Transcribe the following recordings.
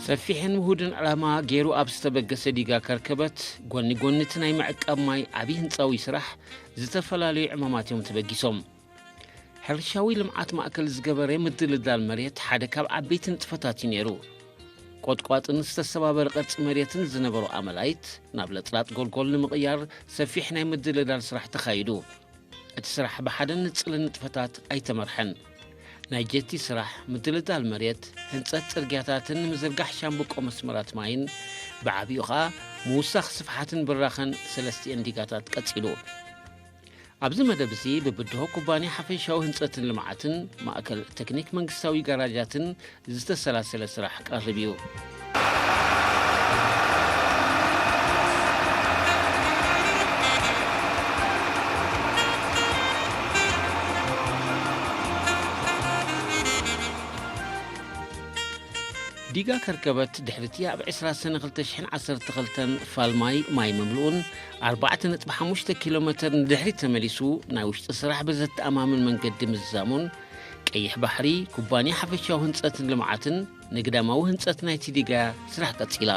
ሰፊሕን ውሁድን ዕላማ ገይሩ ኣብ ዝተበገሰ ዲጋ ከርከበት፣ ጎኒ ጎኒ እቲ ናይ ምዕቃብ ማይ ዓብዪ ህንጻዊ ስራሕ፣ ዝተፈላለዩ ዕማማት እዮም ተበጊሶም። ሕርሻዊ ልምዓት ማእከል ዝገበረ ምድልዳል መሬት ሓደ ካብ ዓበይቲ ንጥፈታት እዩ ነይሩ። ቆጥቋጥን ዝተሰባበረ ቅርጺ መሬትን ዝነበሮ ኣመላይት ናብ ለጥላጥ ጎልጎል ንምቕያር ሰፊሕ ናይ ምድልዳል ስራሕ ተኻይዱ። እቲ ስራሕ ብሓደን ንጽልን ንጥፈታት ኣይተመርሐን። ናይ ጀቲ ስራሕ፣ ምድልዳል መሬት፣ ህንጸት ጽርግያታትን ምዝርጋሕ ሻምብቆ መስመራት ማይን፣ ብዓቢኡ ኸኣ ምውሳኽ ስፍሓትን ብራኸን ሰለስቲኤን ዲጋታት ቀጺሉ። ኣብዚ መደብ እዚ ብብድሆ ኩባንያ ሓፈሻዊ ህንጸትን ልምዓትን፣ ማእከል ቴክኒክ መንግስታዊ ጋራጃትን ዝተሰላሰለ ስራሕ ክቐርብ እዩ። ዲጋ ከርከበት ድሕሪቲ ኣብ ዕስራ ሰነ ክልተ ሽሕን ዓሰርተ ክልተን ፋልማይ ማይ ምምልኡን ኣርባዕተ ነጥቢ ሓሙሽተ ኪሎ ሜተር ንድሕሪት ተመሊሱ ናይ ውሽጢ ስራሕ ብዘተኣማምን መንገዲ ምዝዛሙን ቀይሕ ባሕሪ ኩባንያ ሓፈሻዊ ህንጸትን ልምዓትን ንግዳማዊ ህንጸት ናይቲ ዲጋ ስራሕ ቀጺላ።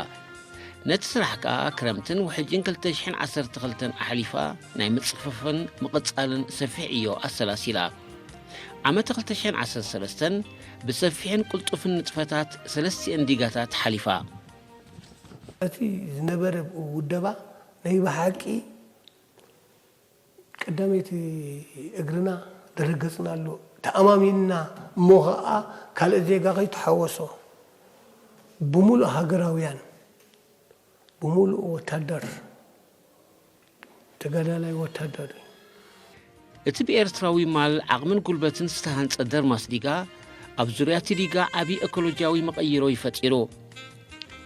ነቲ ስራሕ ከኣ ክረምትን ውሕጅን ክልተ ሽሕን ዓሰርተ ክልተን ኣሕሊፋ ናይ ምጽፍፋን ምቕጻልን ሰፊሕ ዕዮ ኣሰላሲላ። ዓመተ ክልተ ሽሕን ዓሰርተ ሰለስተን ብሰፊሕን ቅልጡፍን ንጥፈታት ሰለስቲኤን ዲጋታት ሓሊፋ። እቲ ዝነበረ ውደባ ናይ ብሓቂ ቀዳመይቲ እግርና ደረገጽናሉ፣ ተኣማሚንና፣ እሞ ኸኣ ካልእ ዜጋ ከይተሓወሶ፣ ብምሉእ ሃገራውያን፣ ብምሉእ ወታደር፣ ተጋዳላይ ወታደር። እቲ ብኤርትራዊ ማል ዓቕምን ጉልበትን ዝተሃንጸ ደርማስ ዲጋ፣ ኣብ ዙርያ እቲ ዲጋ ዓቢ ኤኮሎጂያዊ መቐይሮ እዩ ፈጢሩ።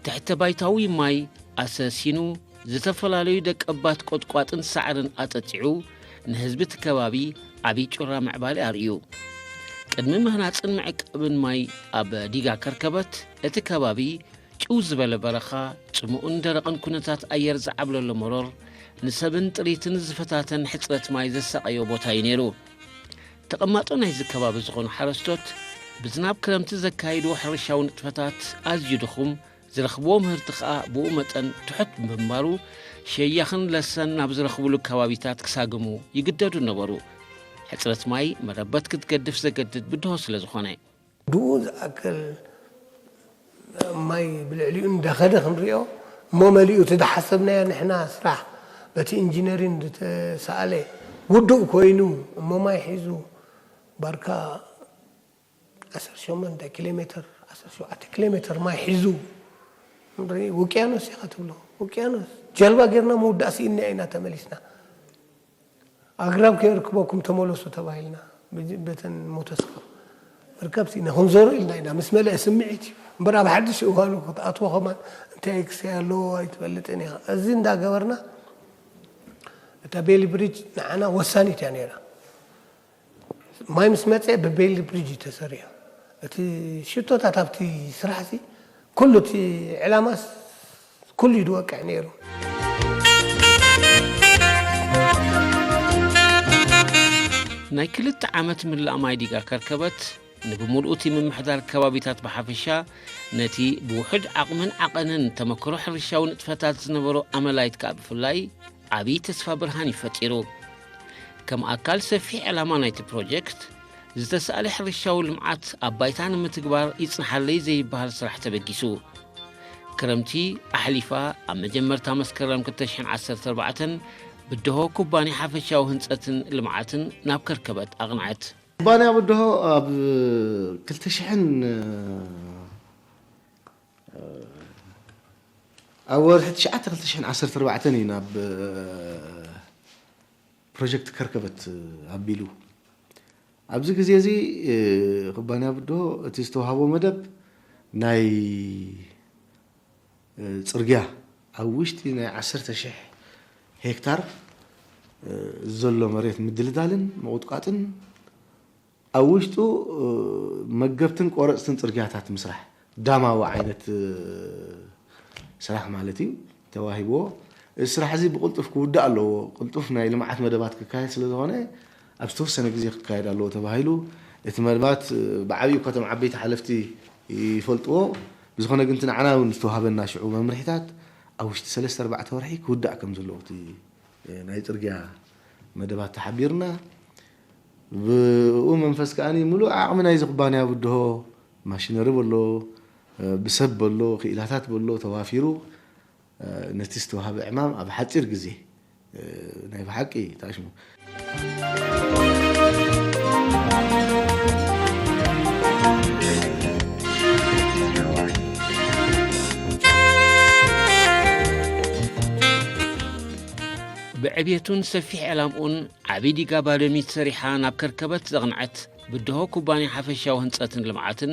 ትሕተ ባይታዊ ማይ ኣሰሲኑ፣ ዝተፈላለዩ ደቀባት ቆጥቋጥን ሳዕርን ኣጠጢዑ፣ ንህዝቢ እቲ ከባቢ ዓቢ ጩራ ምዕባለ ኣርእዩ። ቅድሚ ምህናጽን ምዕቃብን ማይ ኣብ ዲጋ ከርከበት፣ እቲ ከባቢ ጭው ዝበለ በረኻ፣ ጽሙእን ደረቕን ኩነታት ኣየር ዝዓብለሎ መሮር፣ ንሰብን ጥሪትን ዝፈታተን ሕጽረት ማይ ዘሳቐዮ ቦታ እዩ ነይሩ። ተቐማጦ ናይዚ ከባቢ ዝኾኑ ሓረስቶት፣ ብዝናብ ክረምቲ ዘካይድዎ ሕርሻዊ ንጥፈታት ኣዝዩ ድኹም፣ ዝረኽብዎ ምህርቲ ኸኣ ብኡ መጠን ትሑት ብምንባሩ፣ ሸያኽን ለሰን ናብ ዝረኽብሉ ከባቢታት ክሳግሙ ይግደዱ ነበሩ። ሕጽረት ማይ መረበት ክትገድፍ ዘገድድ ብድሆ ስለ ዝኾነ። ድኡ ዝኣክል ማይ ብልዕሊኡ እንዳኸደ ክንሪኦ እሞ፣ መሊኡ እቲ ዝሓሰብናዮ ንሕና ስራሕ በቲ ኢንጂነሪን ዝተሳእለ ውዱእ ኮይኑ እሞ፣ ማይ ሒዙ ባርካ ዓሰርተ ሸሞንተ ኪሎ ሜትር፣ ዓሰርተ ሸውዓተ ኪሎ ሜትር ማይ ሒዙ፣ ንርኢ፣ ውቅያኖስ ኢኻ ትብሎ። ውቅያኖስ። ጀልባ ጌርና ምውዳእ ስኢንና ኢና ተመሊስና። ኣግራብ ከየርክበኩም ተመለሱ ተባሂልና። ብዚ-፣ በተን ሞተስካ መርከብ ሲና ክንዞሩ ኢልና ኢና። ምስ መለአ ስምዒት እዩ። እምበር ኣብ ሓድሽ እዋኑ ክትኣትዎ ከማን እንታይ ክሰይ ኣለዎ ኣይትፈልጥን ኢኻ። እዚ እንዳገበርና እታ ቤሊ ብሪጅ ንዓና ወሳኒት እያ ነይራ። ማይ ምስ መጸ ብቤሊ ብሪጅ እዩ ተሰሪሑ። እቲ ሽቶታት ኣብቲ ስራሕሲ ኩሉ እቲ ዕላማስ ኩሉ እዩ ዝወቅዕ ነይሩ። ናይ ክልተ ዓመት ምላእ ማይ ዲጋ ከርከበት ንብምልኡ እቲ ምምሕዳር ከባቢታት ብሓፈሻ፣ ነቲ ብውሑድ ዓቕምን ዓቐንን ተመክሮ ሕርሻዊ ንጥፈታት ዝነበሮ ኣመላይት ከኣ ብፍላይ ዓብዪ ተስፋ ብርሃን እዩ ፈጢሩ። ከም ኣካል ሰፊሕ ዕላማ ናይቲ ፕሮጀክት፣ ዝተሳእለ ሕርሻዊ ልምዓት ኣብ ባይታ ንምትግባር ይጽንሓለይ ዘይበሃል ስራሕ ተበጊሱ። ክረምቲ ኣሕሊፋ ኣብ መጀመርታ መስከረም ክልተ ሽሕን ዓሰርተ ኣርባዕተን ብድሆ ኩባንያ ሓፈሻዊ ህንጸትን ልምዓትን ናብ ከርከበት ኣቕንዐት። ኩባንያ ብድሆ ኣብ ክልተ ሽሕን ኣብ ወርሒ ትሽዓተ ክልተ ሽሕን ዓሰርተ ኣርባዕተን እዩ ናብ ፕሮጀክት ከርከበት ኣቢሉ። ኣብዚ ግዜ እዚ ኩባንያ ብድሆ እቲ ዝተዋህቦ መደብ ናይ ጽርግያ ኣብ ውሽጢ ናይ ዓሰርተ ሽሕ ሄክታር ዘሎ መሬት ምድልዳልን ምቑጥቋጥን ኣብ ውሽጡ መገብትን ቆረፅትን ፅርግያታት ምስራሕ፣ ዳማዊ ዓይነት ስራሕ ማለት እዩ ተዋሂብዎ። እዚ ስራሕ እዚ ብቕልጡፍ ክውዳእ ኣለዎ። ቅልጡፍ ናይ ልምዓት መደባት ክካየድ ስለ ዝኾነ ኣብ ዝተወሰነ ግዜ ክካየድ ኣለዎ ተባሂሉ። እቲ መደባት ብዓብዩ እኳ እቶም ዓበይቲ ሓለፍቲ ይፈልጥዎ። ብዝኾነ ግን እቲ ንዓና እውን ዝተዋሃበና ሽዑ መምርሒታት ኣብ ውሽጢ ሰለስተ ኣርባዕተ ወርሒ ክውዳእ ከም ዘለዎ እቲ ናይ ፅርግያ መደባት ተሓቢርና። ብኡ መንፈስ ከኣ ምሉእ ዓቕሚ ናይዚ ኩባንያ ብድሆ ማሽነሪ በሎ፣ ብሰብ በሎ፣ ክኢላታት በሎ ተዋፊሩ ነቲ ዝተዋህበ ዕማም ኣብ ሓጺር ግዜ ናይ ብሓቂ ተኣሽሙ። ብዕብየቱን ሰፊሕ ዕላምኡን ዓቢ ዲጋ ባደሚት ሰሪሓ ናብ ከርከበት ዘቕንዐት ብድሆ ኩባንያ ሓፈሻዊ ህንጸትን ልምዓትን፣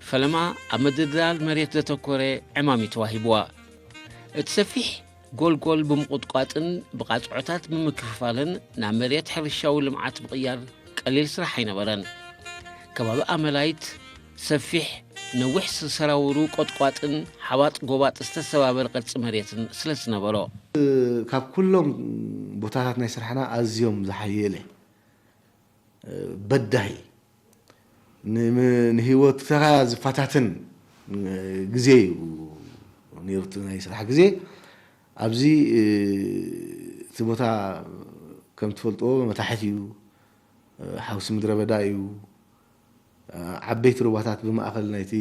ፈለማ ኣብ ምድልዳል መሬት ዘተኮረ ዕማም እዩ ተዋሂብዋ። እቲ ሰፊሕ ጎልጎል ብምቑጥቋጥን ብቓጽዖታት ብምክፍፋልን ናብ መሬት ሕርሻዊ ልምዓት ምቕያር ቀሊል ስራሕ ኣይነበረን። ከባቢ ኣመላይት ሰፊሕ፣ ነዊሕ ሰራውሩ ቆጥቋጥን ሓባጥ ጎባጥ ዝተሰባበረ ቅርጺ መሬትን ስለ ዝነበሮ። ካብ ኩሎም ቦታታት ናይ ስራሕና ኣዝዮም ዝሓየለ በዳሂ፣ ንም-፣ ንህይወትካ ዝፈታተን ግዜ እዩ ነይሩ እቲ ናይ ስራሕ ግዜ። ኣብዚ እቲ ቦታ ከም ትፈልጥዎ መታሕት እዩ፣ ሓውሲ ምድረ በዳ እዩ። ዓበይቲ ሩባታት ብማእኸል ናይቲ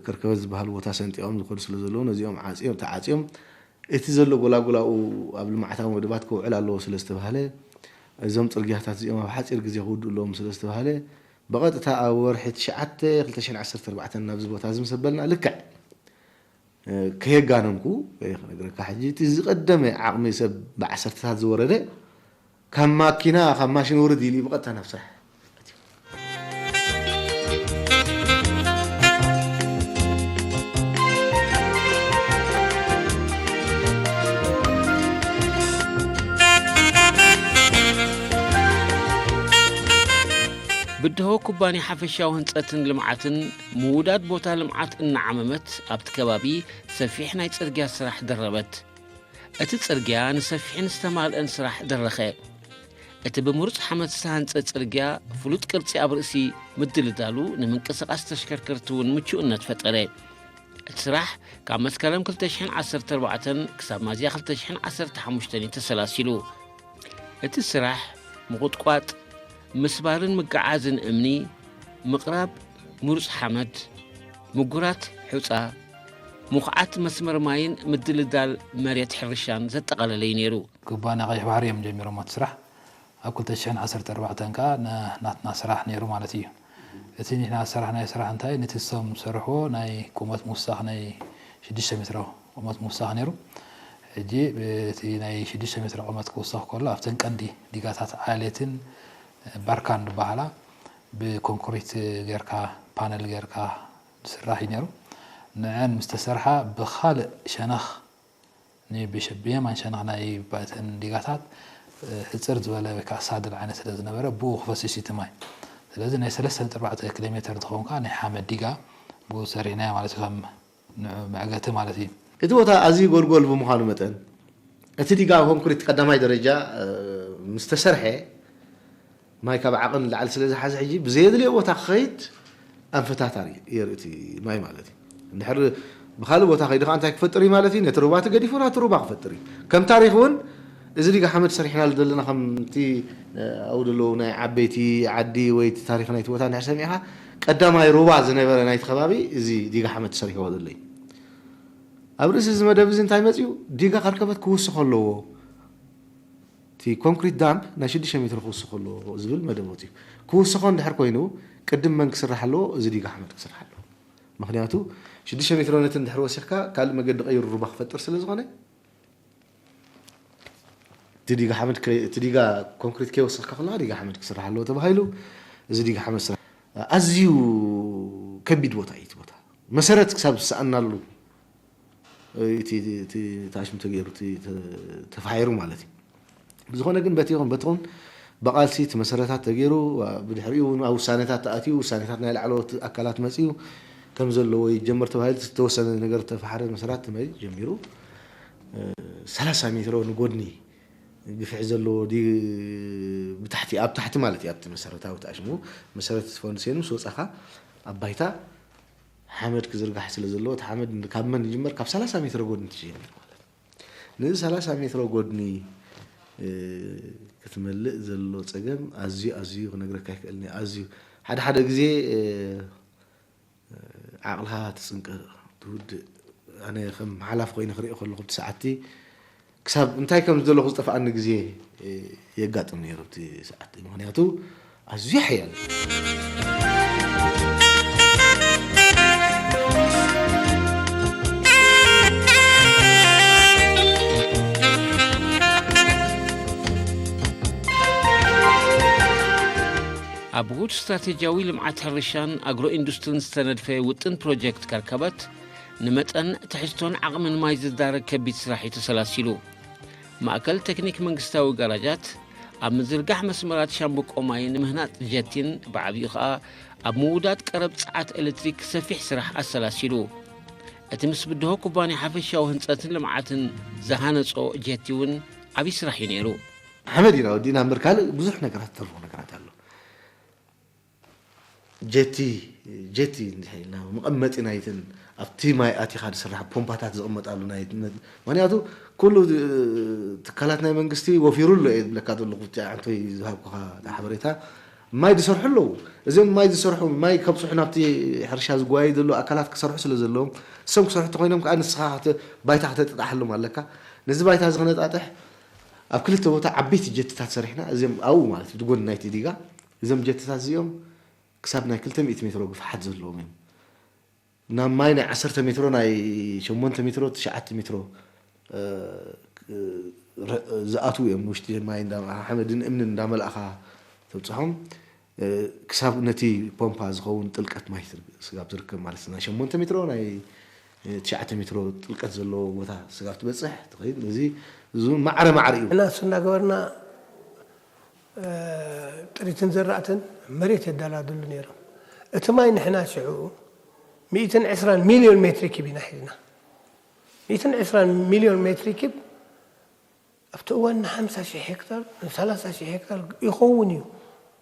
ከርከበት ዝበሃል ቦታ ሰንጢቖም ዝኸዱ ስለ ዘለዉ ነዚኦም ዓጽዮም፣ ተዓጽዮም እቲ ዘሎ ጎላጉላኡ ኣብ ልምዓታዊ መደባት ክውዕል ኣለዎ ስለ ዝተባህለ፣ እዞም ጽርግያታት እዚኦም ኣብ ሓጺር ግዜ ክውድኡ ኣለዎም ስለ ዝተባህለ፣ ብቐጥታ ኣብ ወርሒ ትሽዓተ ክልተ ሽሕን ዓሰርተ ኣርባዕተን ናብዚ ቦታ እዚ ምስ ኣበልና ልክዕ ከየጋነንኩ ክነግረካ፣ ሕጂ እቲ ዝቐደመ ዓቕሚ ሰብ ብዓሰርተታት ዝወረደ ካብ ማኪና፣ ካብ ማሽን ውርድ ኢሉ ብቐጥታ ናብ ስራሕ ኣትዩ። ብድሆ ኩባንያ ሓፈሻዊ ህንጸትን ልምዓትን ምውዳድ ቦታ ልምዓት እናዓመመት ኣብቲ ከባቢ ሰፊሕ ናይ ጽርግያ ስራሕ ደረበት። እቲ ጽርግያ ንሰፊሕን ዝተማልአን ስራሕ ደረኸ። እቲ ብምሩጽ ሓመድ ዝተሃንጸ ጽርግያ ፍሉጥ ቅርጺ ኣብ ርእሲ ምድልዳሉ ንምንቅስቓስ ተሽከርከርቲ እውን ምቹእነት ፈጠረ። እቲ ስራሕ ካብ መስከረም ክልተ ሽሕን ዓሰርተ ኣርባዕተን ክሳብ ሚያዝያ ክልተ ሽሕን ዓሰርተ ሓሙሽተን እዩ ተሰላሲሉ። እቲ ስራሕ ምቑጥቋጥ፣ ምስባርን ምግዓዝን እምኒ፣ ምቕራብ ምሩጽ ሓመድ፣ ምጉራት ሑጻ፣ ምኹዓት መስመር ማይን ምድልዳል መሬት ሕርሻን ዘጠቓለለ እዩ ነይሩ። ኩባንያ ቀይሕ ባሕሪ እዮም ጀሚሮሞ እቲ ስራሕ። ኣብ ክልተ ሽሕን ዓሰርተ ኣርባዕተን ከኣ ና-፣ ናትና ስራሕ ነይሩ ማለት እዩ። እቲ ንሕና ዝሰራሕናዮ ስራሕ እንታይ? ነቲ እሶም ዝሰርሕዎ ናይ ቁመት ምውሳኽ ናይ ሽዱሽተ ሜትሮ ቁመት ምውሳኽ ነይሩ። ሕጂ እቲ ናይ ሽዱሽተ ሜትሮ ቁመት ክውሰኽ ከሎ ኣብተን ቀንዲ ዲጋታት ዓሌትን ባርካን ዝበሃላ ብኮንክሪት ጌርካ፣ ፓነል ጌርካ ዝስራሕ እዩ ነይሩ። ንዐን ምስ ተሰርሓ ብኻልእ ሸነኽ ን-፣ ብሸ-፣ ብየማን ሸነኽ ናይ ባእተን ዲጋታት፣ እ፣ ሕጽር ዝበለ ወይ ከዓ ሳድል ዓይነት ስለ ዝነበረ ብኡ ክፈስስ እዩ እቲ ማይ። ስለዚ ናይ ሰለስተ ነጥቢ ኣርባዕተ ኪሎ ሜተር ዝኸውን ከዓ ናይ ሓመድ ዲጋ ብኡ ሰሪሕናዮ ማለት እዩ፣ ከም ንዑ መዕገቲ ማለት እዩ። እቲ ቦታ ኣዝዩ ጎልጎል ብምዃኑ መጠን፣ እቲ ዲጋ ኮንክሪት ቀዳማይ ደረጃ፣ እ፣ ምስ ተሰርሐ፣ ማይ ካብ ዓቐን ንላዕሊ ስለ ዝሓዘ፣ ሕጂ ብዘየድልዮ ቦታ ክኸይድ ኣንፈታታሪ የርኢ እቲ ማይ ማለት እዩ። እንድሕር ብኻልእ ቦታ ከይዱ ከዓ እንታይ ክፈጥር እዩ ማለት እዩ? ነቲ ሩባ እቲ ገዲፉ ናቱ ሩባ ክፈጥር እዩ። ከም ታሪኽ እውን እዚ ዲጋ ሓመድ ሰሪሕናሉ ዘለና፣ ከምቲ ኣብኡ ዘለዉ ናይ ዓበይቲ ዓዲ ወይ እቲ ታሪኽ ናይቲ ቦታ እንድሕር ሰሚዕኻ፣ ቀዳማይ ሩባ ዝነበረ ናይቲ ከባቢ እዚ ዲጋ ሓመድ ተሰሪሕዎ ዘሎ እዩ። ኣብ ርእሲ እዚ መደብ እዚ እንታይ መፅዩ? ዲጋ ከርከበት ክውስኽ ኣለዎ። እቲ ኮንክሪት ዳምፕ ናይ ሽዱሽተ ሜትሮ ክውስኽ ኣለዎ ዝብል መደብ ወፂኡ። ክውስኾ እንድሕር ኮይኑ፣ ቅድም መን ክስራሕ ኣለዎ? እዚ ዲጋ ሓመድ ክስራሕ ኣለዎ። ምኽንያቱ ሽዱሽተ ሜትሮ ነቲ እንድሕር ወሲኽካ ካልእ መገዲ ቀይሩ ሩባ ክፈጥር ስለ ዝኾነ፣ እቲ ዲጋ ሓመድ ከ-፣ እቲ ዲጋ ኮንክሪት ከይወሰኽካ ከለኻ ዲጋ ሓመድ ክስራሕ ኣለዎ ተባሂሉ። እዚ ዲጋ ሓመድ ስራሕ ኣዝዩ ከቢድ ቦታ እዩ። እቲ ቦታ መሰረት ክሳብ ዝሰኣናሉ እቲ፣ እቲ፣ እቲ ተኣሽሙ ተገይሩ፣ እቲ ተ-፣ ተፋሒሩ ማለት እዩ። ብዝኾነ ግን በቲ ይኹን በቲ ይኹን ብቓልሲ እቲ መሰረታት ተገይሩ፣ ብድሕሪኡ እውን ኣብ ውሳኔታት ተኣትዩ፣ ውሳኔታት ናይ ላዕለዎት ኣካላት መፅዩ፣ ከም ዘለዎ ይጀመር ተባሂሉ ዝተወሰነ ነገር ተፈሓረ መሰረት ተመይ ጀሚሩ፣ እ፣ ሰላሳ ሜትሮ ንጎድኒ ግፍሒ ዘለዎ ዲ-፣ ብታሕቲ፣ ኣብ ታሕቲ ማለት እዩ፣ ኣብቲ መሰረታዊ ተኣሽሙ መሰረት ፋውንዴሽን ምስ ወፃኻ ኣብ ባይታ ሓመድ ክዝርጋሕ ስለ ዘለዎ፣ እቲ ሓመድ ካብ መን ይጅመር? ካብ ሰላሳ ሜትሮ ጎድኒ ትጀምር ማለት እዩ። ነዚ ሰላሳ ሜትሮ ጎድኒ፣ እ፣ ክትመልእ ዘሎ ጸገም ኣዝዩ፣ ኣዝዩ ክነግረካ ኣይክእልን እየ። ኣዝዩ ሓደ ሓደ ግዜ፣ እ፣ ዓቕልኻ ትጽንቀር፣ ትውድእ። ኣነ ከም ሓላፊ ኮይነ ክሪኦ ከለኹ፣ እቲ ሰዓትቲ ክሳብ እንታይ ከም ዝደለኹ ዝጠፍኣኒ ግዜ፣ እ፣ የጋጥም ነይሩ፣ እቲ ሰዓትቲ። ምኽንያቱ ኣዝዩ ሓያል። ኣብ ውሁድ ስትራቴጂያዊ ልምዓት ሕርሻን ኣግሮ ኢንዱስትሪን ዝተነድፈ ውጥን ፕሮጀክት ከርከበት፣ ንመጠን ትሕዝቶን ዓቕምን ማይ ዝዳረግ ከቢድ ስራሕ እዩ ተሰላሲሉ። ማእከል ቴክኒክ መንግስታዊ ጋራጃት፣ ኣብ ምዝርጋሕ መስመራት ሻምብቆ ማይ ንምህናጽ ጀቲን ብዓቢኡ ኸኣ ኣብ ምውዳድ ቀረብ ጸዓት ኤሌክትሪክ ሰፊሕ ስራሕ ኣሰላሲሉ። እቲ ምስ ብድሆ ኩባንያ ሓፈሻዊ ህንጸትን ልምዓትን ዝሃነጾ ጀቲ እውን ዓቢ ስራሕ እዩ ነይሩ። ሓመድ ኢና ወዲእና እምበር ካልእ ብዙሕ ነገራት ዝተርፎ ነገራት ኣሎ። ጀቲ፣ ጀቲ እንድሕር ኢልና መቐመጢ ናይትን ኣብቲ ማይ ኣቲኻ ዝስራሕ ፖምፓታት ዝቕመጣሉ ናይ፣ ምኽንያቱ ኩሉ፣ እ፣ ትካላት ናይ መንግስቲ ወፊሩ ኣሎ እየ ዝብለካ ዘለኹ፣ እቲ ኣንቶይ ዝሃብኩኻ ሓበሬታ። ማይ ዝሰርሑ ኣለዉ። እዚኦም ማይ ዝሰርሑ፣ ማይ ከብፅሑ ናብቲ ሕርሻ ዝጓየዩ ዘለዉ ኣካላት ክሰርሑ ስለ ዘለዎም፣ እሶም ክሰርሑ እንተኾይኖም ከዓ ንስኻ ክተ-፣ ባይታ ከተጥጣሓሎም ኣለካ። ነዚ ባይታ እዚ ክነጣጥሕ ኣብ ክልተ ቦታ ዓበይቲ ጀትታት ሰሪሕና፣ እዚኦም ኣብኡ ማለት እዩ፣ ብጎኒ ናይቲ ዲጋ። እዞም ጀትታት እዚኦም ክሳብ ናይ ክልተ ሚእቲ ሜትሮ ግፍሓት ዘለዎም እዮም። ናብ ማይ ናይ ዓሰርተ ሜትሮ፣ ናይ ሸሞንተ ሜትሮ፣ ትሽዓተ ሜትሮ፣ እ፣ ረ-፣ ዝኣትዉ እዮም። ንውሽጢ ማይ እንዳ-፣ ሓመድን እምንን እንዳመልኣኻ ተብፅሖም፣ እ፣ ክሳብ ነቲ ፖምፓ ዝኸውን ጥልቀት ማይ ትር-፣ ስጋብ ትርከብ ማለት እዩ። ናይ ሸሞንተ ሜትሮ፣ ናይ፣ እ፣ ትሽዓተ ሜትሮ ጥልቀት ዘለዎ ቦታ ስጋብ ትበፅሕ ትኸይድ። እዚ፣ እዚ እውን ማዕረ ማዕረ እዩ። እና እሱ እናገበርና፣ እ፣ ጥሪትን ዘራእትን መሬት የደላድሉ ነይሮም። እቲ ማይ ንሕና ሽዑ ሚእትን ዕስራን ሚልዮን ሜትሪ ኪብ ኢና ሒዝና። ሚእትን ዕስራን ሚልዮን ሜትሪ ኪብ ኣብቲ እዋን ንሓምሳ ሺሕ ሄክታር፣ ንሰላሳ ሺሕ ሄክታር ይኸውን እዩ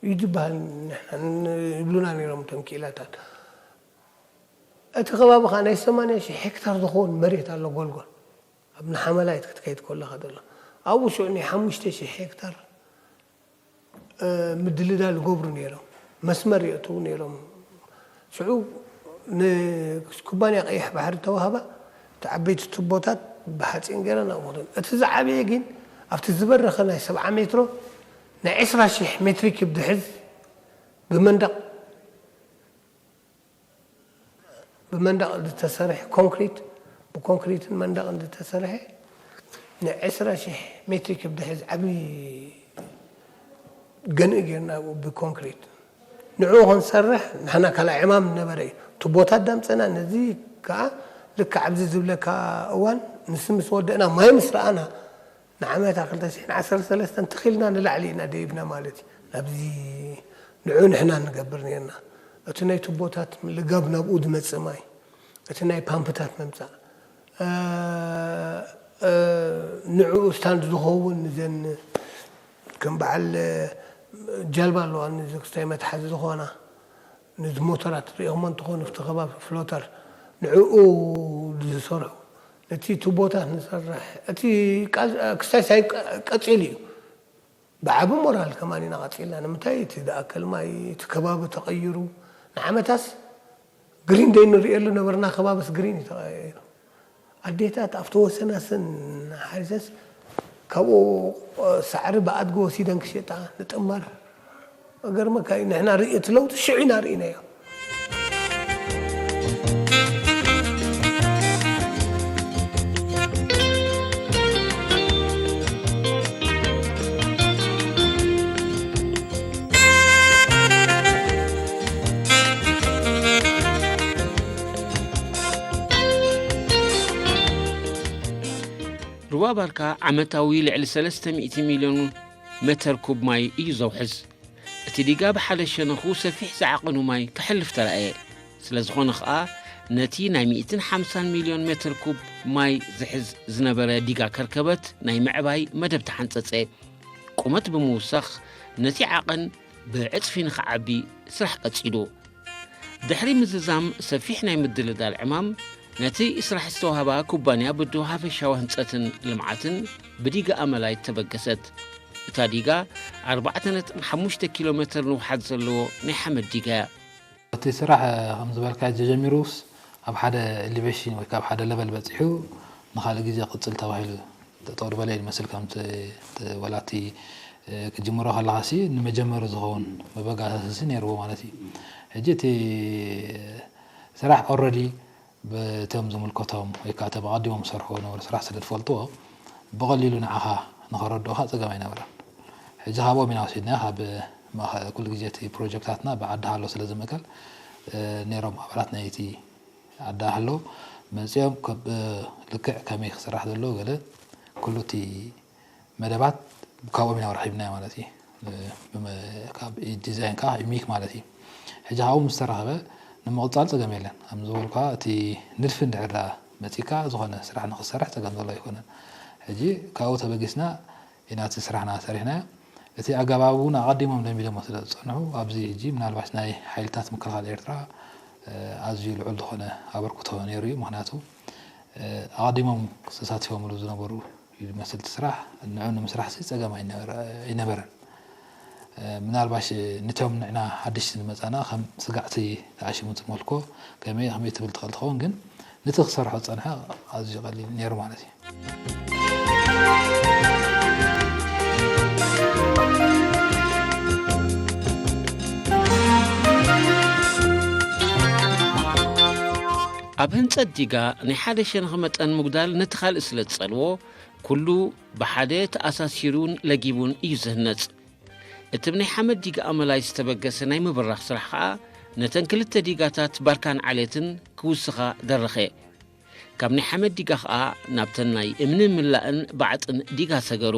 እዩ ዝበሃል፣ ንሕና ን-፣ ይብሉና ነይሮም እቶም ክኢላታት። እቲ ከባቢ ኸዓ ናይ ሰማንያ ሺሕ ሄክታር ዝኸውን መሬት ኣሎ ጎልጎል። ኣብ ንሓመላይት ክትከይድ ከለኻ ዘሎ። ኣብኡ ሽዑ ናይ ሓሙሽተ ሺሕ ሄክታር፣ እ፣ ምድልዳል ይገብሩ ነይሮም። መስመር የእትዉ ነይሮም። ሽዑ ንኩባንያ ቀይሕ ባሕሪ ተዋህባ፣ እቲ ዓበይቲ ቱቦታት ብሓፂን ገይረን ኣብኡ። እቲ ዝዓበየ ግን ኣብቲ ዝበረኸ ናይ ሰብዓ ሜትሮ ናይ ዕስራ ሺሕ ሜትሪ ኪብ ዝሕዝ ብመንደቕ ብመንደቕ ዝተሰርሐ ኮንክሪት፣ ብኮንክሪትን መንደቕን ዝተሰርሐ ንዕስራ ሺሕ ሜትሪ ክብ ዝሕዝ ዓብዪ ገንኢ ጌርና ብኮንክሪት። ንዕኡ ክንሰርሕ ንሕና ካልኣይ ዕማም ነበረ እዩ። ቱቦታት ዳምፀና፣ ነዚ ከዓ ልክዕ ኣብዚ ዝብለካ እዋን ንስ ምስ ወደእና ማይ ምስ ረኣና ንዓመታ ክልተ ሽሕን ዓሰርተ ሰለስተን ትኺልና ንላዕሊ ኢና ደይብና ማለት እዩ። ናብዚ ንዑ ንሕና ንገብር ነርና። እቲ ናይ ቱቦታት ምልጋብ ናብኡ ዝመጽእ ማይ፣ እቲ ናይ ፓምፕታት ምምጻእ፣ እ፣ እ፣ ንዕኡ ስታንድ ዝኸውን ንዘን ከም በዓል ጃልባ ኣለዋ፣ ንዚ ክስታይ መትሓዚ ዝኾና፣ ነዚ ሞተራት ርኢኹሞ እንትኾኑ፣ ኣብቲ ከባቢ ፍሎተር ንዕኡ ዝሰርሑ፣ ነቲ ቱቦታት ንሰርሕ፣ እቲ ቃል-፣ ክስታይ ሳይ ቀ-፣ ቀጺሉ እዩ። ብዓቢ ሞራል ከማን ኢና ቀጺልና። ንምንታይ? እቲ ዝኣከል ማይ፣ እቲ ከባቢ ተቐይሩ። ንዓመታስ ግሪን ደይ ንርእየሉ ነበርና፣ ከባቢስ ግሪን እዩ ተቐያይሩ። ኣዴታት ኣብቲ ወሰናስን ሓሪሰስ ካብኡ ሳዕሪ ብኣድጊ ወሲደን ክሸጣ ንጥመር። እገርመካ እዩ፣ ንሕና ርኢ-፣ እቲ ለውጢ ሽዑ ኢና ርኢናዮ። ሩባ ባርካ ዓመታዊ ልዕሊ ሰለስተ ሚእቲ ሚልዮን ሜተር ኩብ ማይ እዩ ዘውሕዝ። እቲ ዲጋ ብሓደ ሸነኹ ሰፊሕ ዝዓቐኑ ማይ ከሕልፍ ተራእየ። ስለ ዝኾነ ኸኣ፣ ነቲ ናይ ሚእትን ሓምሳን ሚልዮን ሜተር ኩብ ማይ ዝሕዝ ዝነበረ ዲጋ ከርከበት ናይ ምዕባይ መደብ ተሓንጸጸ። ቁመት ብምውሳኽ፣ ነቲ ዓቐን ብዕጽፊ ንኽዓቢ ስራሕ ቀጺሉ። ድሕሪ ምዝዛም ሰፊሕ ናይ ምድልዳል ዕማም፣ ነቲ ስራሕ ዝተዋህባ ኩባንያ ብድሆ ሓፈሻዊ ህንጸትን ልምዓትን ብዲጋ ኣመላይት ተበገሰት። እታ ዲጋ ኣርባዕተ ነጥቢ ሓሙሽተ ኪሎ ሜተር ንውሓት ዘለዎ ናይ ሓመድ ዲጋ እያ። እቲ ስራሕ፣ ከም ዝበልካ፣ ጀጀሚሩስ ኣብ ሓደ ኤሊቬሽን ወይ ካብ ሓደ ለቨል በጺሑ ንኻልእ ግዜ ቅጽል ተባሂሉ ጠጠው ዝበለ እዩ ዝመስል። ከምቲ፣ እቲ፣ ወላ እቲ፣ እ፣ ክጅምሮ ከለኻሲ ንመጀመሪ ዝኸውን መበጋሰሲ ነይርዎ ማለት እዩ። ሕጂ እቲ ስራሕ ኦልረዲ በቶም ዝምልከቶም ወይ ከዓ እቶም ኣቐዲሞም ዝሰርሕዎ ዝነበሩ ስራሕ ስለ ዝፈልጥዎ፣ ብቐሊሉ ንዓኻ ንኸረድኡኻ ጸገም ኣይነበረን። ሕጂ ካብኦም ኢና ወሲድና፣ ካብ ማእኸ-፣ ኩሉ ግዜ እቲ ፕሮጀክታትና ብዓዲ ሃሎ ስለ ዝምእከል፣ እ፣ ነይሮም ኣባላት ናይቲ ዓዲ ሃሎ መጺኦም፣ ከብ-፣ ልክዕ ከመይ ክስራሕ ዘለዎ ገለ ኩሉ እቲ መደባት ካብኦም ኢና ረኺብናዮ ማለት እዩ። እ፣ ብመ-፣ ካብ ዲዛይን ከዓ ዩኒክ ማለት እዩ። ሕጂ ካብኡ ምስ ተረኸበ ንምቕጻል ጸገም የለን። ከም ዝበልኳ፣ እቲ ንድፊ እንድሕር ደኣ መጺእካ፣ ዝኾነ ስራሕ ንኽትሰርሕ ጸገም ዘሎ ኣይኮነን። ሕጂ ካብኡ ተበጊስና ኢና እቲ ስራሕና ሰሪሕናዮ። እቲ ኣገባብ እውን ኣቐዲሞም ለሚዶሞ ስለ ዝጸንሑ፣ ኣብዚ ሕጂ ምናልባሽ ናይ ሓይልታት ምክልኻል ኤርትራ፣ እ፣ ኣዝዩ ልዑል ዝኾነ ኣበርክቶ ነይሩ እዩ። ምኽንያቱ፣ እ፣ ኣቐዲሞም ተሳቲፎምሉ ዝነበሩ እዩ ዝመስል እቲ ስራሕ። ንዑ ንምስራሕ ሲ ጸገም ኣይነበረ-፣ ኣይነበረን። እ፣ ምናልባሽ ንቶም ንዕና ሓድሽ ዝመጻና ከም ስጋዕቲ ተዓሺሙ ትመልኮ ከመይ ከመይ ትብል ትኽእል ትኸውን፣ ግን ነቲ ክሰርሖ ዝጸንሐ ኣዝዩ ቀሊል ነይሩ ማለት እዩ። ኣብ ህንጸት ዲጋ ናይ ሓደ ሸነኽ መጠን ምጉዳል ነቲ ካልእ ስለ ዝጸልዎ፣ ኩሉ ብሓደ ተኣሳሲሩን ለጊቡን እዩ ዝህነጽ። እቲ ብናይ ሓመድ ዲጋ ኣመላይ ዝተበገሰ ናይ ምብራኽ ስራሕ ኸኣ፣ ነተን ክልተ ዲጋታት ባርካን ዓሌትን ክውስኻ ደረኸ። ካብ ናይ ሓመድ ዲጋ ኸኣ ናብተን ናይ እምኒ ምላእን ባዕጥን ዲጋ ሰገሩ።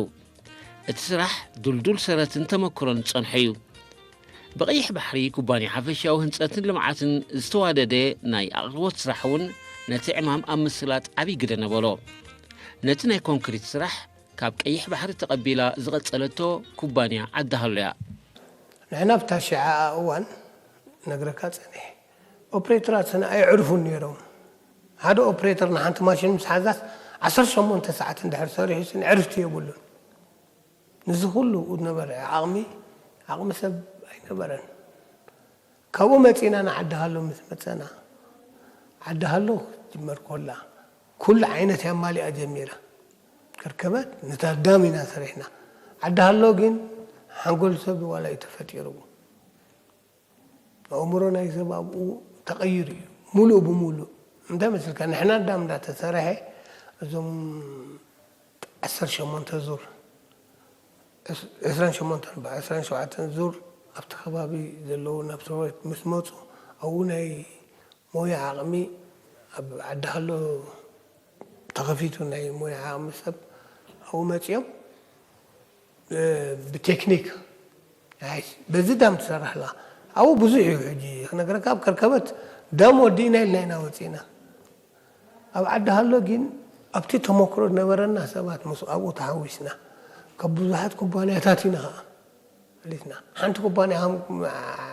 እቲ ስራሕ ድልዱል ሰረትን ተመክሮን ዝጸንሐ እዩ። ብቐይሕ ባሕሪ ኩባንያ ሓፈሻዊ ህንጸትን ልምዓትን ዝተዋደደ ናይ ኣቕርቦት ስራሕ እውን ነቲ ዕማም ኣብ ምስላጥ ዓብዪ ግደ ነበሮ። ነቲ ናይ ኮንክሪት ስራሕ ካብ ቀይሕ ባሕሪ ተቐቢላ ዝቐጸለቶ ኩባንያ ዓዲ ሃሎ እያ። ንሕና ኣብታ ሽዓ እዋን ነግረካ ጸኒሐ፣ ኦፕሬተራትና ኣየዕርፉን ነይሮም። ሓደ ኦፕሬተር ንሓንቲ ማሽን ምስ ሓዛስ ዓሰርተ ሸሞንተ ሰዓት እንድሕር ሰሪሑ ስኒ ዕርፍቲ የብሉን። ንዚ ኩሉ ዝነበረ ዓቕሚ፣ ዓቕሚ ሰብ ኣይነበረን። ካብኡ መጺና ንዓዲ ሃሎ ምስ መጸና፣ ዓዲ ሃሎ ክትጅመር ኮላ፣ ኩሉ ዓይነት እያ ኣማሊኣ ጀሚራ። ከርከበት ነታ ዳም ኢና ሰሪሕና። ዓዲ ሃሎ ግን ሓንጎል ሰብ ዋላ እዩ ተፈጢርዎ። ኣእምሮ ናይ ሰብ ኣብኡ ተቐይሩ እዩ፣ ሙሉእ ብሙሉእ። እንታይ መስልካ? ንሕና ዳም እንዳተሰርሐ፣ እዞም ዓሰርተ ሸሞንተ ዙር፣ ዕስ-፣ ዕስራን ሸሞንተን፣ ዕስራን ሸውዓተን ዙር ኣብቲ ከባቢ ዘለዉ ናብ ሶሬት ምስ መጹ፣ ኣብኡ ናይ ሞያ ዓቕሚ ኣብ ዓዲ ሃሎ ተኸፊቱ፣ ናይ ሞያ ዓቕሚ ሰብ ኣብኡ መጺኦም፣ እ፣ ብቴክኒክ፣ ኣይ፣ በዚ ዳም ትሰርሕ ኣላ። ኣብኡ ብዙሕ እዩ። ሕጂ ክነግረካ፣ ኣብ ከርከበት ዳም ወዲእና ኢልና ኢና ወጺእና። ኣብ ዓዲ ሃሎ ግን ኣብቲ ተመክሮ ዝነበረና ሰባት ምስ ኣብኡ ተሓዊስና፣ ካብ ብዙሓት ኩባንያታት ኢና ኸዓ ፈሊጥና። ሓንቲ ኩባንያ ከም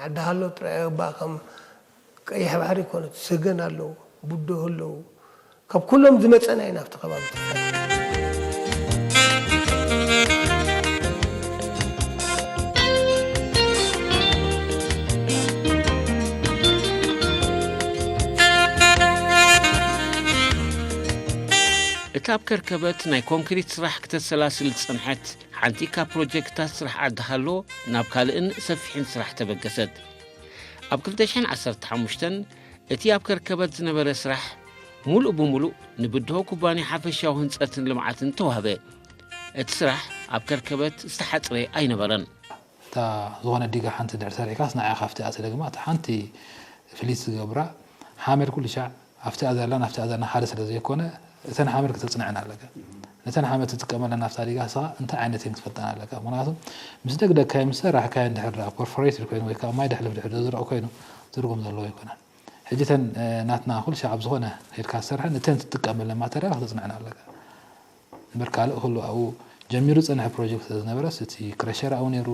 ዓዲ ሃሎ ጥራይ እባ ከም ቀይሕ ባሕሪ ኣይኮነት፣ ሰገን ኣለዉ፣ ቡዶ ኣለዉ። ካብ ኩሎም ዝመጸና ኢና ኣብቲ ከባቢ። እታ ኣብ ከርከበት ናይ ኮንክሪት ስራሕ ክተሰላስል ዝጸንሐት ሓንቲ ካብ ፕሮጀክትታት ስራሕ ዓዲ ሃሎ፣ ናብ ካልእን ሰፊሕን ስራሕ ተበገሰት። ኣብ ክልተ ሽሕን ዓሰርተ ሓሙሽተን እቲ ኣብ ከርከበት ዝነበረ ስራሕ፣ ሙሉእ ብሙሉእ ንብድሆ ኩባንያ ሓፈሻዊ ህንጸትን ልምዓትን ተዋህበ። እቲ ስራሕ ኣብ ከርከበት ዝተሓጽረ ኣይነበረን። እታ ዝኾነ ዲጋ ሓንቲ ድሕር ሰሪሕካስ፣ ንዓኻ ኣብቲኣ ትደግማ። እታ ሓንቲ ፍሊት ዝገብራ ሓመድ ኩሉ ሻዕ ኣብቲኣ ዘላን ኣብቲኣ ዘላን ሓደ ስለ ዘይኮነ፣ እተን ሓመድ ክተጽንዐን ኣለካ። ነተን ሓመድ ትጥቀመለን ናብታ ዲጋ ንስኻ እንታይ ዓይነት እየን ክትፈልጠን ኣለካ። ምኽንያቱ ምስ ደግደግካዮ ምስ ሰራሕካዮ እንድሕር ደኣ ፐርፎሬትድ ኮይኑ ወይ ከዓ ማይ ደሕልፍ ድሕር ዘዝርኦ ኮይኑ ትርጉም ዘለዎ ኣይኮነን። ሕጂ እተን ናትና ኩሉ ሻዕ ኣብ ዝኾነ ከይድካ ዝሰርሐን እተን ትጥቀመለን ማተርያል ክተፅንዐን ኣለካ። እምበር ካልእ ኩሉ ኣብኡ ጀሚሩ ዝፀንሐ ፕሮጀክት ስለ ዝነበረስ እቲ ክረሸር ኣብኡ ነይሩ፣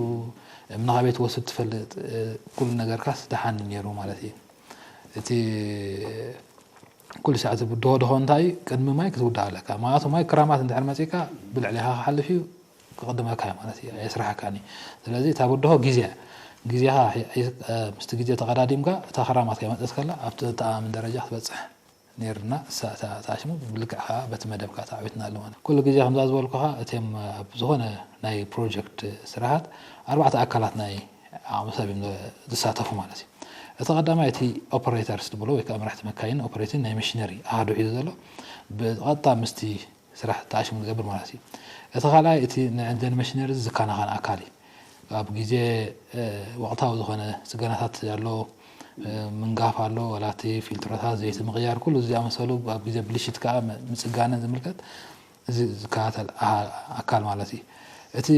እምኒ ካበይ ትወስድ ትፈልጥ፣ ኩሉ ነገርካስ ደሓን ነይሩ ማለት እዩ። እቲ ኩሉ ሻዕ እቲ ብድሆ ድሆ እንታይ እዩ? ቅድሚ ማይ ክትውዳእ ኣለካ። ምኽንያቱ ማይ ክራማት እንድሕር መፂካ ብልዕሊኻ ክሓልፍ እዩ፣ ክቕድመካ እዩ ማለት እዩ፣ ኣየስራሓካን እዩ። ስለዚ እታ ብድሆ ግዜ እያ። ግዜኻ ሒ- ሒ- ምስቲ ግዜ ተቐዳዲምካ እታ ክራማት ከይመፀት ከላ ኣብቲ እትኣምን ደረጃ ክትበፅሕ ነይርና። እሳ እታ እታ ሽሙ ብልክዕ ከዓ በቲ መደብ ከዓ ተዓዊትና ኣሎ ማለት እዩ። ኩሉ ግዜ ከምዛ ዝበልኩኻ እቶም ኣብ ዝኾነ ናይ ፕሮጀክት ስራሓት ኣርባዕተ ኣካላት ናይ ዓቕሚ ሰብ እዮም ዝሳተፉ ማለት እዩ። እቲ ቀዳማይ እቲ ኦፐሬተርስ ትብሎ ወይ ከዓ መራሕቲ መካይን ኦፐሬቲንግ ናይ መሽነሪ ኣሃዱ ሒዙ ዘሎ ብቐጥታ ምስቲ ስራሕ ተኣሽሙ ዝገብር ማለት እዩ። እቲ ካልኣይ እቲ ንዕንደን መሽነሪ ዝከናኸን ኣካል እዩ። ኣብ ግዜ ወቕታዊ ዝኾነ ፅገናታት ኣሎ፣ ምንጋፍ ኣሎ፣ ዋላ እቲ ፊልትሮታት ዘይቲ ምቕያር ኩሉ ዝኣመሰሉ ኣብ ግዜ ብልሽት ከዓ ምፅጋንን ዝምልከት እዚ ዝከታተል ኣካል ማለት እዩ። እቲ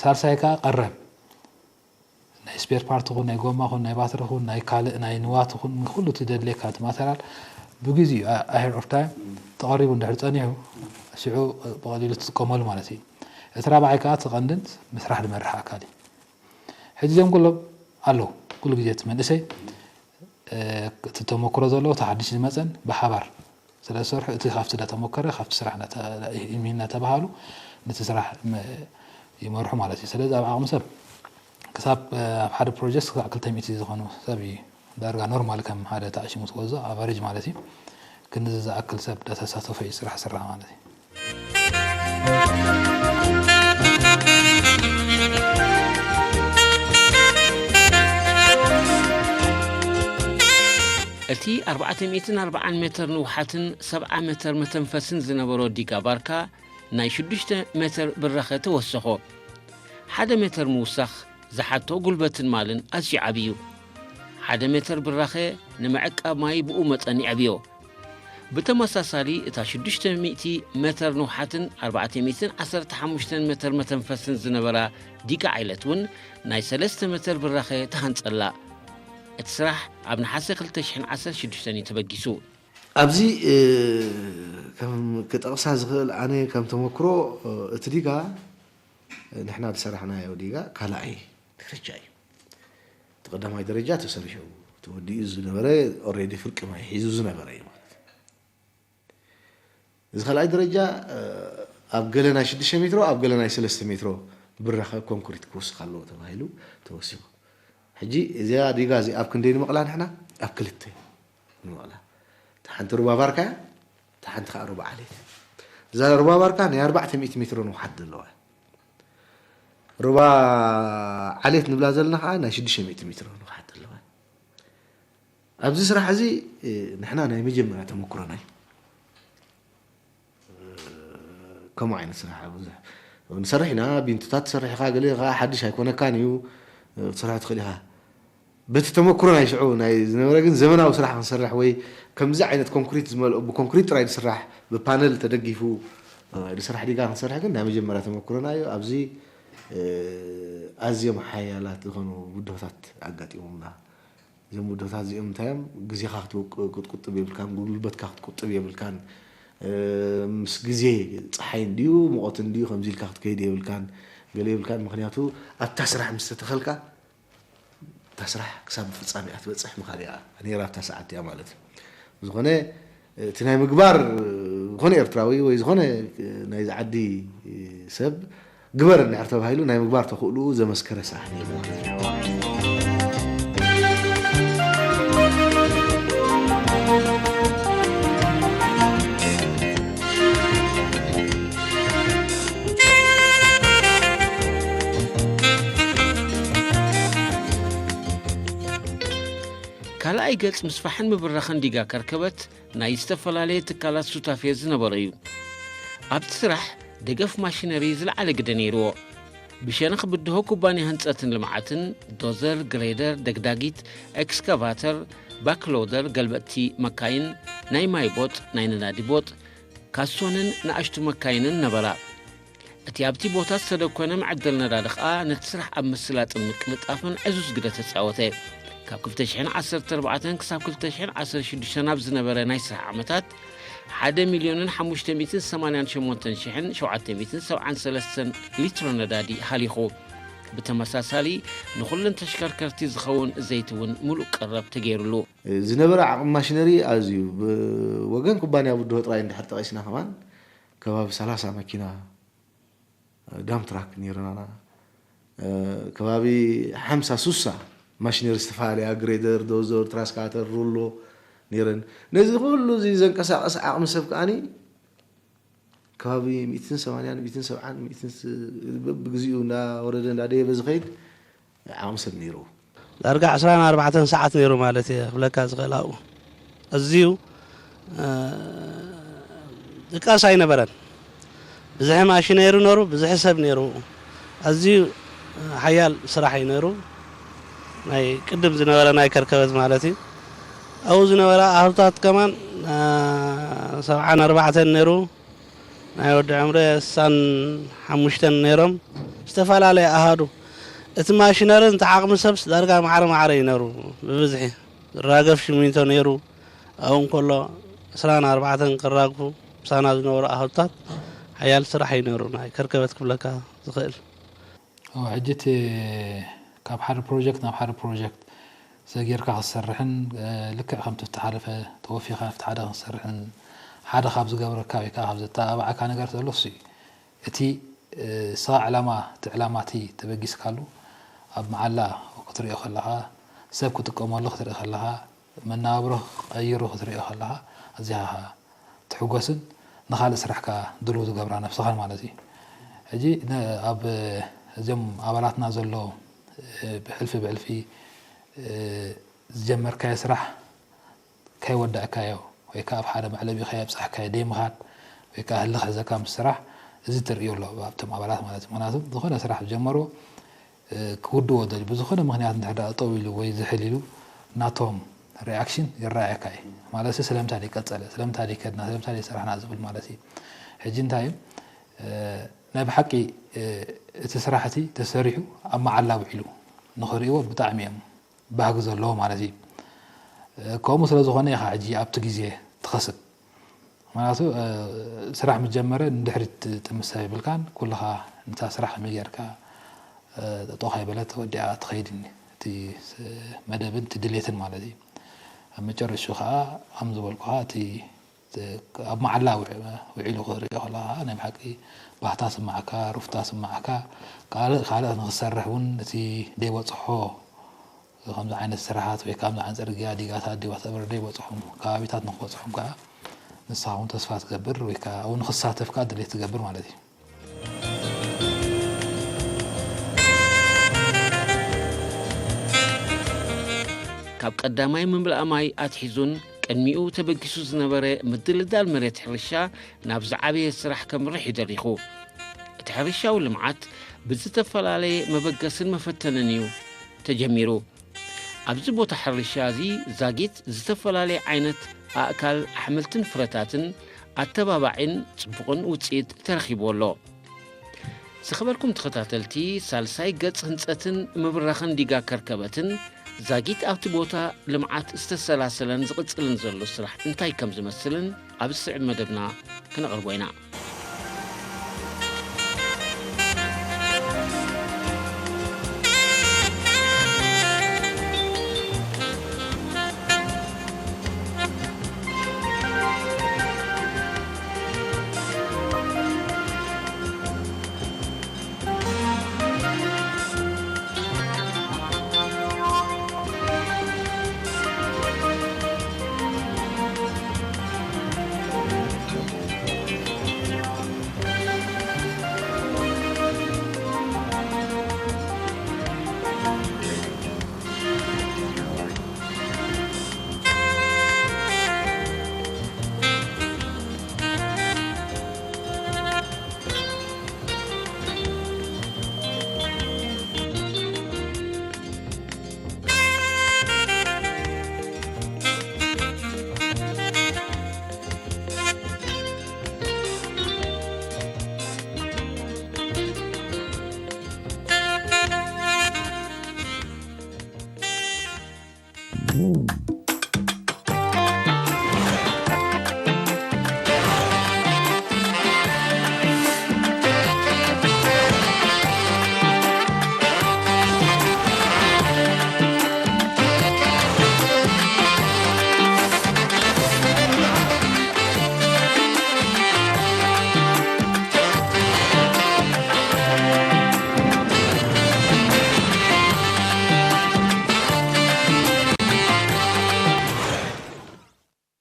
ሳልሳይ ከዓ ቀረብ ናይ ስፔር ፓርት ኹን ናይ ጎማ ኹን ናይ ባትሪ ኹን ናይ ካልእ ናይ ንዋት ኹን ንኩሉ እቲ ደድልየካ እቲ ማተርያል ብግዜኡ ኣሄድ ኦፍ ታይም ተቐሪቡ እንድሕር ጸኒሑ ሽዑ ብቐሊሉ ትጥቀመሉ ማለት እዩ። እቲ ራብዓይ ከዓ እቲ ቀንድን ምስራሕ ዝመርሕ ኣካል እዩ። ሕጂ እዚኦም ኩሎም ኣለዉ። ኩሉ ግዜ እቲ መንእሰይ እቲ ተመክሮ ዘለዎ እቲ ሓድሽ ዝመፀን ብሓባር ስለ ዝሰርሑ እቲ ካብቲ እንዳተሞከረ ካብቲ ስራሕ እንዳተ- ኢሚ እናተባሃሉ ነቲ ስራሕ መ- ይመርሑ ማለት እዩ። ስለዚ ኣብ ዓቕሚ ሰብ ክሳብ ኣብ ሓደ ፕሮጀክት ክሳብ ክልተ ሚእቲ ዝኾኑ ሰብ እዩ ዳርጋ ኖርማል ከም ሓደ ተኣሽሙ ትወዞ ኣቨሬጅ ማለት እዩ። ክንዚ ዝኣክል ሰብ እንዳተሳተፈ እዩ ስራሕ ስራሕ ማለት እዩ። እቲ ኣርባዕተ ሚእትን ኣርብዓን ሜተር ንውሓትን ሰብዓ ሜተር መተንፈስን ዝነበሮ ዲጋ ባርካ ናይ ሽዱሽተ ሜተር ብራኸ ተወሰኾ። ሓደ ሜተር ምውሳኽ ዝሓቶ ጉልበትን ማልን ኣዝዩ ዓቢ እዩ። ሓደ ሜተር ብራኸ ንምዕቃብ ማይ ብኡ መጠን የዕብዮ። ብተመሳሳሊ እታ ሽዱሽተ ሚእቲ ሜተር ንውሓትን ኣርባዕተ ሚእትን ዓሰርተ ሓሙሽተን ሜተር መተንፈስን ዝነበራ ዲጋ ዓይለት እውን ናይ ሰለስተ ሜተር ብራኸ ተሃንጸላ። እቲ ስራሕ ኣብ ነሓሰ ክልተ ሽሕን ዓሰርተ ሽዱሽተን እዩ ተበጊሱ። ኣብዚ ከም ክጠቕሳ ዝኽእል ኣነ ከም ተመክሮ እቲ ዲጋ ንሕና ዝሰራሕናዮ ዲጋ ካልኣይ ደረጃ እዩ። እቲ ቀዳማይ ደረጃ ተሰሪሑ ተወዲኡ ዝነበረ ኦሬዲ ፍርቂ ማይ ሒዙ ዝነበረ እዩ ማለት እዩ። እዚ ካልኣይ ደረጃ ኣብ ገለ ናይ ሽዱሽተ ሜትሮ ኣብ ገለ ናይ ሰለስተ ሜትሮ ብራኸ ኮንክሪት ክወስኽ ኣለዎ ተባሂሉ ተወሲኹ። ሕጂ እዚኣ ዲጋ እዚ ኣብ ክንደይ ንመቕላ ንሕና ኣብ ክልተ ንመቕላ። እታ ሓንቲ ሩባ ባርካ እያ፣ እታ ሓንቲ ከዓ ሩባ ዓሌት። እዛ ሩባ ባርካ ናይ ኣርባዕተ ሚእቲ ሜትሮ ንውሓት ዘለዋ እያ። ሩባ ዓሌት ንብላ ዘለና ከዓ ናይ ሽዱሽተ ሚእቲ ሜትሮ ንውሓት ዘለዋ እያ። ኣብዚ ስራሕ እዚ ንሕና ናይ መጀመርያ ተመኩሮና እዩ። ከምኡ ዓይነት ስራሕ ብዙሕ ንሰርሕ ኢና። ቢንቶታት ትሰርሕ ኢኻ፣ ገለ ከዓ ሓድሽ ኣይኮነካን እዩ ክትሰርሖ ትኽእል ኢኻ። በቲ ተመኩሮ ናይ ሽዑ ናይ ዝነበረ ግን ዘመናዊ ስራሕ ክንሰርሕ ወይ ከምዚ ዓይነት ኮንክሪት ዝመልኦ ብኮንክሪት ጥራይ ዝስራሕ ብፓነል ተደጊፉ ዝስራሕ ዲጋ ክንሰርሕ ግን ናይ መጀመርያ ተመኩሮና እዩ። ኣብዚ ኣዝዮም ሓያላት ዝኾኑ ብድሆታት ኣጋጢሞምና። እዞም ብድሆታት እዚኦም እንታይ እዮም? ግዜኻ ክትውቅ- ክትቁጥብ የብልካን፣ ጉልበትካ ክትቁጥብ የብልካን። ምስ ግዜ ፀሓይ እንድዩ ሙቐት እንድዩ ከምዚ ኢልካ ክትከይድ የብልካን፣ ገለ የብልካን። ምክንያቱ ኣብታ ስራሕ ምስ ተተኸልካ እታ ስራሕ ክሳብ ፍፃሜኣ ትበፅሕ ምኻድ እያ ነይራ ኣብታ ሰዓት እያ ማለት እዩ። ብዝኾነ እቲ ናይ ምግባር ዝኾነ ኤርትራዊ ወይ ዝኾነ ናይዚ ዓዲ ሰብ ግበር እንድሕር ተባሂሉ ናይ ምግባር ተኽእልኡ ዘመስከረ ስራሕ ነይሩ ማለት እዩ። ካልኣይ ገጽ ምስፋሕን ምብራኽን ዲጋ ከርከበት ናይ ዝተፈላለየ ትካላት ሱታፌ ዝነበሮ እዩ። ኣብቲ ስራሕ ደገፍ ማሽነሪ ዝለዓለ ግደ ነይርዎ። ብሸነኽ ብድሆ ኩባንያ ህንጸትን ልምዓትን ዶዘር፣ ግሬደር፣ ደግዳጊት፣ ኤክስካቫተር፣ ባክሎደር፣ ገልበጥቲ መካይን፣ ናይ ማይ ቦጥ፣ ናይ ነዳዲ ቦጥ፣ ካሶንን ንኣሽቱ መካይንን ነበራ። እቲ ኣብቲ ቦታ ዝተደኮነ መዐደል ነዳዲ ኸኣ ነቲ ስራሕ ኣብ ምስላጥን ምቅልጣፍን ዕዙዝ ግደ ተጻወተ። ካብ ክልተ ሽሕን ዓሰርተ ኣርባዕተን ክሳብ ክልተ ሽሕን ዓሰርተ ሽዱሽተን ኣብ ዝነበረ ናይ ስራሕ ዓመታት፣ ሓደ ሚልዮንን ሓሙሽተ ሚእትን ሰማንያን ሸሞንተን ሽሕን ሸውዓተ ሚእትን ሰብዓን ሰለስተን ሊትሮ ነዳዲ ሃሊኹ። ብተመሳሳሊ፣ ንኹለን ተሽከርከርቲ ዝኸውን ዘይቲ እውን ምሉእ ቀረብ ተገይሩሉ። ዝነበረ ዓቕሚ ማሽነሪ ኣዝዩ፣ ብወገን ኩባንያ ብድሆ ጥራይ እንድሕር ጠቒስና ከማን፣ ከባቢ ሰላሳ መኪና ዳም ትራክ ነይረናና። ከባቢ ሓምሳ ሱሳ ማሽነሪ ዝተፈላለያ፣ ግሬደር፣ ዶዘር፣ ትራስካተር፣ ሩሎ ነይረን። ነዚ ኩሉ እዚ ዘንቀሳቐስ ዓቕሚ ሰብ ከኣኒ ከባቢ ሚእትን ሰማንያን፣ ሚእትን ሰብዓን፣ ሚእትን ስ-፣ በብግዚኡ እንዳወረደ እንዳደየበ ዝኸይድ ዓቕሚ ሰብ ነይሩ። ዳርጋ ዕስራን ኣርባዕተን ሰዓት ነይሩ ማለት እየ ክብለካ ዝኽእል ኣብኡ። ኣዝዩ፣ እ፣ ድቃስ ኣይነበረን። ብዝሒ ማሽነሪ ነይሩ፣ ብዝሒ ሰብ ነይሩ። ኣዝዩ ሓያል ስራሕ እዩ ነይሩ። ናይ ቅድም ዝነበረ ናይ ከርከበት ማለት እዩ። ኣብኡ ዝነበረ ኣህሩታት ከማን፣ እ፣ ሰብዓን ኣርባዕተን ነይሩ። ናይ ወዲ ዕምረ ስሳን ሓሙሽተን ነይሮም። ዝተፈላለየ ኣሃዱ። እቲ ማሽነርን እቲ ዓቕሚ ሰብስ ዳርጋ ማዕረ ማዕረ እዩ ነይሩ። ብብዝሒ ዝራገፍ ሽሚንቶ ነይሩ። ኣብኡ እንከሎ ዕስራን ኣርባዕተን ክራግፉ ምሳና ዝነበሩ ኣሃዱታት ሓያል ስራሕ እዩ ነይሩ። ናይ ከርከበት ክብለካ ዝኽእል። እዎ፣ ሕጂ እቲ ካብ ሓደ ፕሮጀክት ናብ ሓደ ፕሮጀክት ሰጊርካ ክትሰርሕን፣ እ፣ ልክዕ ከምቲ ዝተሓለፈ ተወፊኻ ኣብቲ ሓደ ክትሰርሕን ሓደ ካብ ዝገብረካ ወይ ከዓ ካብ ዘተባብዓካ ነገር ዘሎ እሱ እዩ። እቲ፣ እ፣ ስኻ ዕላማ፣ እቲ ዕላማ እቲ ተበጊስካሉ ኣብ መዓላ ክትሪኦ ከለኻ፣ ሰብ ክጥቀመሉ ክትርኢ ከለኻ፣ መነባብሮ ክቐይሩ ክትሪኦ ከለኻ፣ ኣዚኻ ትሕጎስን ንኻልእ ስራሕ ከኣ ድሉው ትገብራ ነብስኻን ማለት እዩ። ሕጂ ነ-፣ ኣብ እዞም ኣባላትና ዘሎ፣ እ፣ ብሕልፊ ብሕልፊ፣ እ፣ ዝጀመርካዮ ስራሕ ከይወዳእካዮ ወይ ከኣ ኣብ ሓደ መዕለቢ ከየብጻሕካዮ ደይምኻድ ወይ ከኣ ህልኽ ሒዘካ ምስ ስራሕ፣ እዚ ትርእዮ ኣሎ ኣብቶም ኣባላት ማለት እዩ። ምኽንያቱ ዝኾነ ስራሕ ዝጀመሮ እ፣ ክውድዎ ደልዩ ብዝኾነ ምኽንያት እንድሕር ደኣ ጠው ኢሉ ወይ ዝሕል ኢሉ ናቶም ሪኣክሽን ይረኣየካ እዩ። ማለት ስለምንታይ ደይቀጸለ፣ ስለምንታይ ደይከድና፣ ስለምንታይ ደይሰራሕና ዝብል ማለት እዩ። ሕጂ እንታይ እዩ፣ እ፣ ናይ ብሓቂ፣ እ፣ እቲ ስራሕ እቲ ተሰሪሑ ኣብ መዓላ ውዒሉ ንኽርእይዎ ብጣዕሚ እዮም ባህጊ ዘለዎ ማለት እዩ። እ፣ ከምኡ ስለ ዝኾነ ኢኻ ሕጂ ኣብቲ ግዜ ትኸስብ። ምኽንያቱ፣ እ፣ ስራሕ ምስ ጀመረ ንድሕሪት ትጥምት ሰብ የብልካን። ኩልኻ ነታ ስራሕ ከመይ ጌርካ፣ እ፣ ጠጠው ከይበለት ወዲኣ ትኸይድ እኒ። እቲ ስ-፣ መደብን እቲ ድሌትን ማለት እዩ። ኣብ መጨረሽኡ ኸዓ፣ ከም ዝበልኩኻ፣ እቲ፣ እቲ ኣብ መዓላ ውዕ-፣ ውዒሉ ክትሪኦ ከለኻ፣ ናይ ብሓቂ ባህታ ስማዓካ፣ ሩፍታ ስማዓካ። ካልእ፣ ካልእ ንኽትሰርሕ እውን እቲ ደይበጽሖ ከምዚ ዓይነት ስራሓት ወይ ከምዚ ዓይነት ጽርግያ፣ ዲጋታት፣ ዲባታት በረዶ ይበጽሖም፣ ከባቢታት ንክበጽሖም ከኣ ንስኻ እውን ተስፋ ትገብር ወይ ከኣ እውን ንክሳተፍ ከኣ ድሌት ትገብር ማለት እዩ። ካብ ቀዳማይ ምምላእ ማይ ኣትሒዙን ቅድሚኡ ተበጊሱ ዝነበረ ምድልዳል መሬት ሕርሻ ናብ ዝዓበየ ስራሕ ከምርሕ እዩ ደሪኹ። እቲ ሕርሻዊ ልምዓት ብዝተፈላለየ መበገስን መፈተንን እዩ ተጀሚሩ። ኣብዚ ቦታ ሕርሻ እዚ ዛጊት ዝተፈላለየ ዓይነት ኣእካል ኣሕምልትን ፍረታትን ኣተባባዒን ጽቡቕን ውጽኢት ተረኺቡ ኣሎ። ዝኸበርኩም ተኸታተልቲ ሳልሳይ ገጽ ህንጸትን ምብራኽን ዲጋ ከርከበትን ዛጊት ኣብቲ ቦታ ልምዓት ዝተሰላሰለን ዝቕጽልን ዘሎ ስራሕ እንታይ ከም ዝመስልን ኣብ ዝስዕብ መደብና ክነቕርቦ ኢና።